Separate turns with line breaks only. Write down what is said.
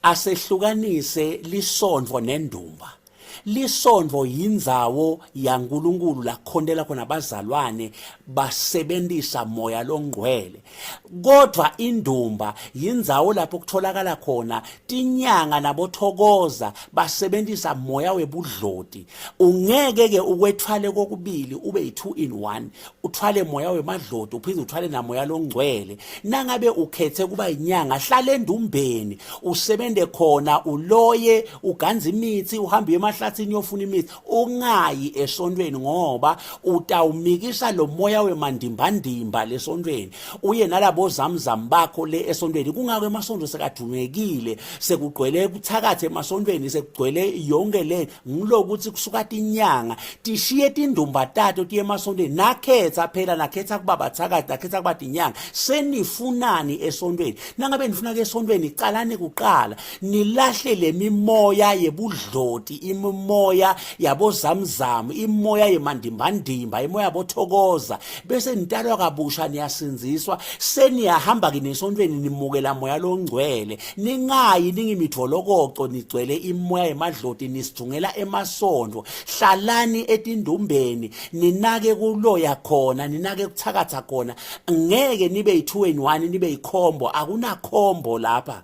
Asehlukanise lisondvo nendumba. Lisondvo yindzawo yaNkulunkulu la kukhontela khona bazalwane basebentisa moya longcwele. Kodwa indumba yindzawo lapho kutholakala khona tinyanga nabothokoza basebentisa moya webudloti. Ungeke ke ukwethwale kokubili ube yi-two in one, uthwale moya wemadloti uphinde uthwale namoya longcwele. Nangabe ukhethe kuba yinyanga, hlala endumbeni usebente khona, uloye, uganze imithi, uhambe uye emahlathini uyofuna imithi, ungayi esontweni ngoba utawumikisa lo moya wemandimbandimba lesontweni, uye nalabo zamzam bakho le esontweni. Kungako emasontfo sekadvumekile, sekugcwele buthakathi emasontweni, sekugcwele yonke le ngilokuthi kusuka tinyanga tishiye tindumba tato tiye emasontweni. Nakhetha phela, nakhetha kuba bathakathi, nakhetha kuba tinyanga, senifunani esontweni? Nangabe nifuna ke esontweni, calani kuqala nilahle lemimoya yebudloti, imimoya yabozamzamu, imoya yemandimbandimba, imoya yabothokoza, bese nitalwa kabusha, niyasindziswa, seniyahamba ke nesontweni, nimukela moya longcwele. Ningayi ningimidvolokoco, nigcwele imoya yemadloti, nisijungela emasontfo. Hlalani etindumbeni, ninake kuloya khona, ninake kuthakatha khona. Ngeke nibe yi-2 and 1, nibe yikhombo, akunakhombo lapha.